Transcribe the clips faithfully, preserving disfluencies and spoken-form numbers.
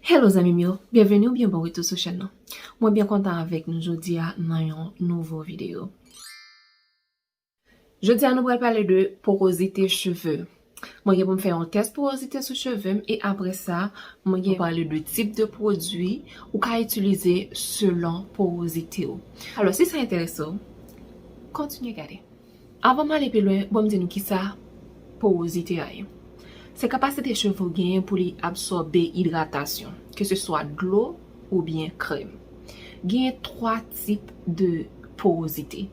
Hello zanmi m yo, byenveni oubyen bon retou sou chèn nan. Mwen byen kontan avèk nou jodi a nan yon nouvo videyo. Jodi a nou pral pale de porozite cheve. Mwen gen pou m fè yon tès porozite sou cheve m e apre sa, mwen gen pale de tip de pwodui ou ka itilize selon porozite w. Alò, si sa enterese w, kontinye gade. Avan m ale pi lwen, ban m di nou kisa porozite a ye. Se kapasite cheve w genyen pou li absòbe idratasyon, ke se swa dlo oubyen krèm. Genyen twa tip de porozite.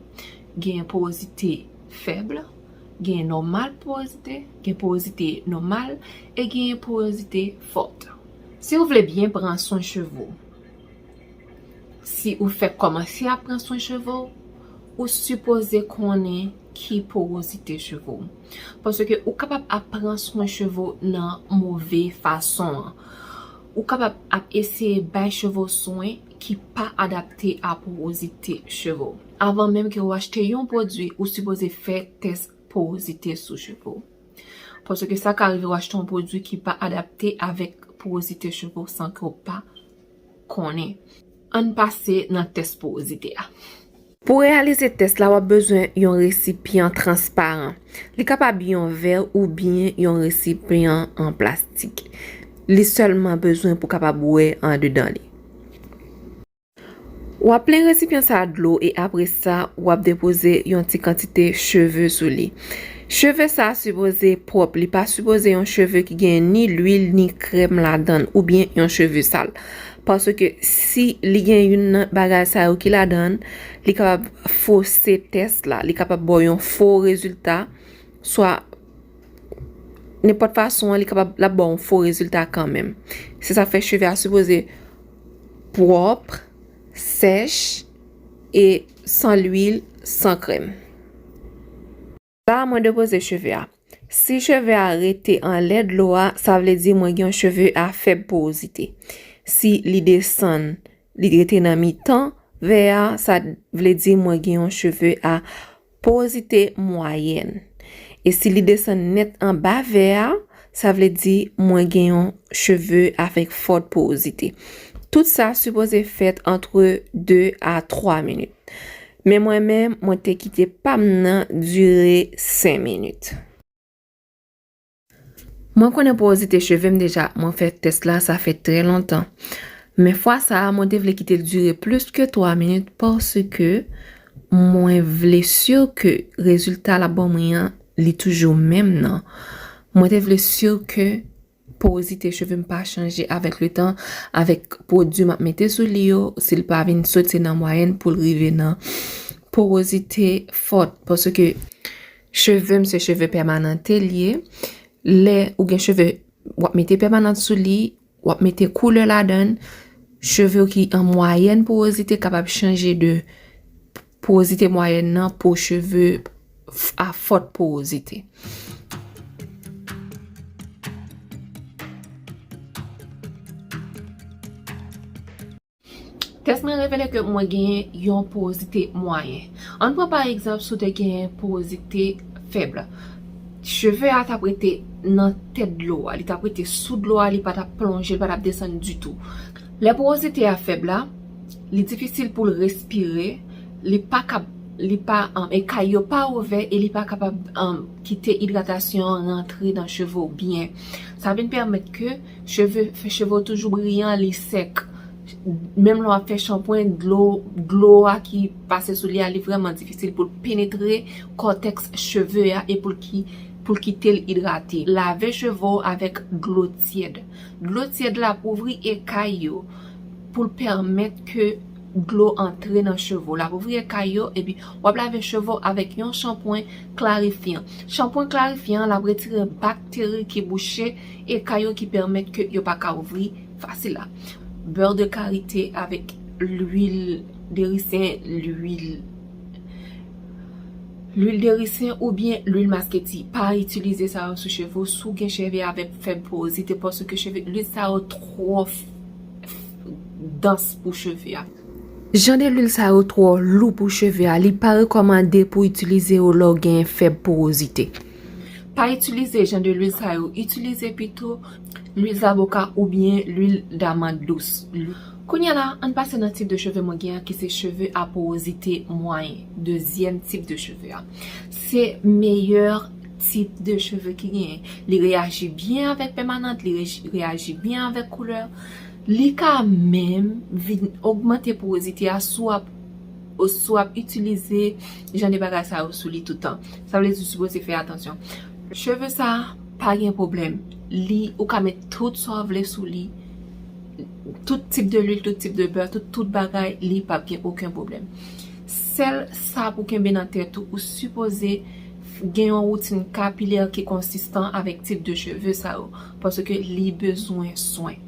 Genyen porozite fèb, genyen nòmal porozite, gen porozite nòmal e genyen porozite fòt. Si w vle byen pran swen cheve w, si ou fèk kòmanse ap pran swen cheve w, ou sipoze konnen ki porozite cheve w. Paske ou kapab ap pran swen cheve w nan move fason an. Ou kapab ap eseye bay cheve w swen ki pa adapte a porozite cheve w. Avan menm ke w achte yon pwodui, ou sipoze fè tès porozite sou cheve w. Paske sa ka rive w achte yon pwodui ki pa adapte avèk porozite cheve w san ke w pa konnen. Ann pase nan tès porozite a. Pou reyalize tès la, w ap bezwen yon resipyan transparan. Li kapab yon vè oubyen yon resipyan an plastik. Li sèlman bezwen pou w kapab wè andedan li. W ap plen resipyan sa a dlo e apre sa, w ap depoze yon ti kantite cheve sou li. Cheve sa a sipoze pwòp, li pa sipoze yon cheve ki gen ni lwil ni krèm ladan l oubyen yon cheve sal. Paske si li gen youn nan bagay sa yo ki ladan l, li kapab fose tès la, li kapab ba w yon fo rezilta, swa nenpòt fason an, li kapab, l ap ba w yon fo rezilta kanmenm. Se sa k fè cheve a sipoze pwòp, sèch e san lwil, san krèm. La, mwen depoze cheve a. Si cheve a rete anlè dlo a, sa vle di mwen gen yon cheve a fèb porozite. Si li desann, li rete nan mitan vè a, sa vle di mwen gen yon cheve a porozite mwayèn. E si li desann nèt anba vè a, sa vle di mwen gen yon cheve avèk fòt porozite. Tout sa sipoze fèt antre de a twa minit. Men mwen menm, mwen te kite pa m nan dire senk minit. Mwen konnen porozite cheve m deja, mwen fè tès la, sa fè trè lontan. Men fwa sa a, mwen te vle kite l dire plis ke twa minit paske mwen vle si ke rezilta l ap ban mwen an, li toujou menm nan. Mwen te vle si ke porozite cheve m pa chanje avèk letan, avèk pwodui m ap mete sou li yo, si l pa vin soti nan mwayèn pou l rive nan porozite fòt. Paske cheve m se cheve pèmanan l ye. Lè ou gen cheve, w ap mete pèmanan sou li, w ap mete koulè ladan l. Cheve w ki an mwayèn porozite kapab chanje de porozite mwayèn nan pou cheve f-, a fòt porozite. Tès mwen revele ke mwen genyen yon porozite mwayen. Ann pran pa egzanp si w te genyen porozite fèb. Cheve a t ap rete nan tèt dlo a, li t ap rete sou dlo a, li pa t ap plonje, li pa t ap desann ditou. Lè porozite a fèb la, li difisil pou l respire, li pa kab, li pa, um, ekay yo pa ouvè e li pa kapab, um, kite idratasyon an rantre nan cheve w byen. Sa vin pèmèt ke cheve, fè cheve w toujou briyan, li sèk. Menm lè w ap fè chanpwen, dlo, dlo a ki pase sou li a, li vrèman difisil pou l penetre kòtèks cheve a e pou l ki, pou l kite l idrate. Lave cheve w avèk dlo tyèd. Dlo tyèd la ap ouvri ekay yo pou l pèmèt ke dlo antre nan cheve w. L ap ouvri ekay yo, epi w ap lave cheve w avèk yon chanpwen klarifyan. Chanpwen klarifyan an, l ap retire bakteri ki bouche ekay yo ki pèmèt ke yo pa ka ouvri fasil la. Bè de karite avèk lwil derisen, lwil, lwil derisen oubyen lwil masketi. Pa itilize sa yo sou cheve w si w gen cheve avèk fèb porozite, paske cheve, lwil sa yo twò f-, f-, dans pou cheve a. Jan de lwil sa yo twò lou pou cheve a, li pa rekòmande pou itilize yo lè w gen fèb porozite. Pa itilize jan de lwil sa yo, itilize pito Lwil zaboka oubyen lwil damand dous. Kounye a la, ann pase nan tip de cheve mwen gen an ki se cheve a porozite mwayen. Dezyèm tip de cheve a. Se meyè tip de cheve ki genyen. Li reyaji byen avèk pèmanant, li reji- reyaji byen avèk koulè. Li ka menm vin ogmante porozite a si w ap, si w ap itilize jan de bagay sa yo sou li tout tan. Sa vle di w sipoze fè atansyon. Cheve sa a pa gen pwoblèm. Li, ou ka met tout sa w vle sou li. Tout tip de lwil, tout tip de bè, tout, tout bagay, li p ap gen okenn pwoblèm. Sèl sa pou kenbe nan tèt ou, ou sipoze gen yon woutin kapilè ki konsistan avèk tip de cheve sa yo, paske li bezwen swen.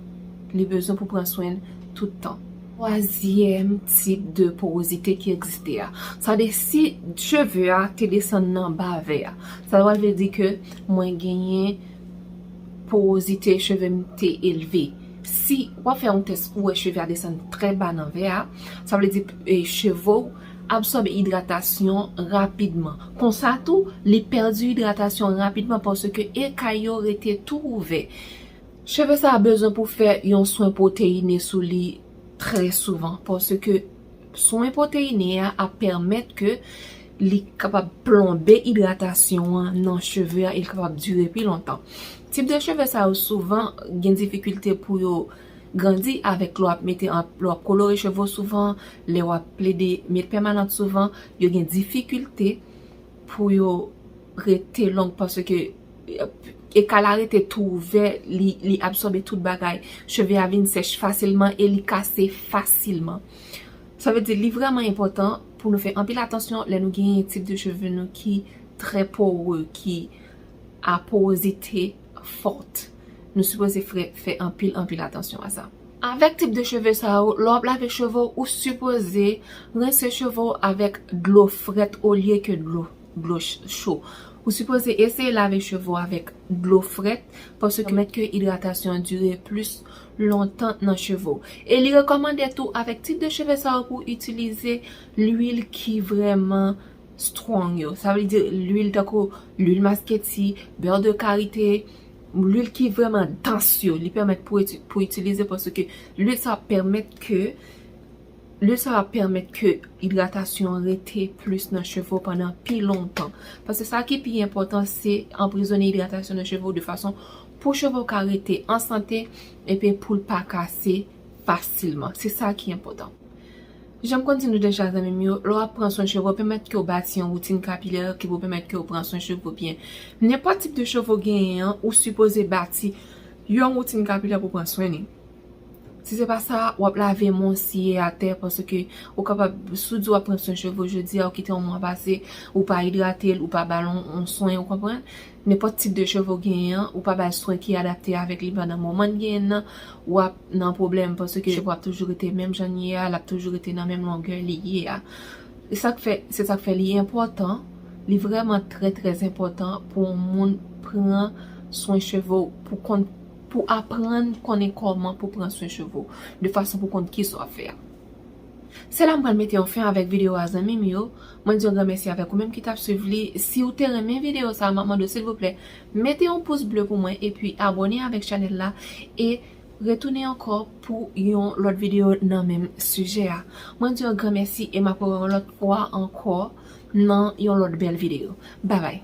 Li bezwen pou pran swen l tout tan. Twazyèm tip de porozite ki egziste a. Sa de si cheve a te desann nan ba vè a. Sa pral vle di ke mwen genyen porozite cheve m te elve. Si w ap fè yon tès ou wè cheve a desann trè ba nan vè a, sa vle di e, cheve w absòbe idratasyon rapidman. Konsa tou, li pèdi idratasyon rapidman paske ekay yo rete tou ouvè. Cheve sa a bezwen pou fè yon swen pwoteyine sou li trè souvan paske swen pwoteyine a ap pèmèt ke li kapab plonbe idratasyon an nan cheve a e l kapab dire pi lontan. Tip de cheve sa yo souvan gen difikilte pou yo grandi avèk lè w ap mete an, lè w ap kolore cheve w souvan, lè w ap plede met pèmanant souvan, yo gen difikilte pou yo rete long paske ekay la rete tou ouvè, li, li absòbe tout bagay. Cheve a vin sèch fasilman e li kase fasilman. Sa vle di li vrèman enpòtan pou nou fè anpil atansyon lè nou genyen tip de cheve nou ki trè pore, ki a porozite fòt. Nou sipoze fè, fè anpil, anpil atansyon a sa. Avèk tip de cheve sa yo, lè w ap lave cheve w, ou sipoze rense cheve w avèk dlo frèt olye ke dlo, dlo ch- cho. Ou sipoze eseye lave cheve w avèk dlo frèt, paske pèmèt ke idratasyon an dire plis lontan nan cheve w. E li rekòmande tou avèk tip de cheve sa yo pou w itilize lwil ki vrèman strong yo. Sa vle di lwil tankou lwil masketi, bè de karite, lwil ki vrèman dans yo. Li pèmèt pou iti- pou itilize paske lwil sa pèmèt ke lwil sa va pèmèt ke idratasyon an rete plis nan cheve w pandan pi lontan. Paske sa ki pi enpòtan se anprizone idratasyon nan cheve w de fason pou cheve w ka rete an sante epi pou l pa kase fasilman. Se sa ki enpòtan. Jan m konn di nou deja zanmi m yo, lè w ap pran swen cheve w, pèmèt ke w bati yon woutin kapilè ki pou pèmèt ke w pran swen cheve w byen. Nenpòt tip de cheve w genyen an, ou sipoze bati yon woutin kapilè pou pran swen li. Si se pa sa, w ap lave men w siye atè, paske ou kapab, si w di w ap pran swen cheve w jodi a, ou kite yon mwa pase, ou pa idrate l, ou pa ba l yon, yon swen, ou konprann? Nenpòt tip de cheve w genyen an, ou pa ba l swen ki adapte avèk li pandan moman l genyen nan, w ap nan pwoblèm, paske cheve w ap toujou rete menm jan l ye a, l ap toujou rete nan menm longè li ye a. E sa k fè, se sa k fè li enpòtan, li vrèman trè, trè enpòtan pou yon moun pran swen cheve w, pou konn, pou aprann konnen kòman pou pran swen cheve w, de fason pou konn kisa w ap fè a. Se la m pral mete yon fen avèk videyo a zanmi m yo. Mwen di yon gran mèsi avèk ou menm ki t ap swiv li. Si w te renmen videyo sa a, m ap mande w silvouplè, mete yon pous ble pou mwen epi abòne avèk chanèl la e retounen ankò pou yon lòt videyo nan menm sijè a. Mwen di yon gran mèsi e m ap wè w yon lòt fwa ankò nan yon lòt bèl videyo. Babay.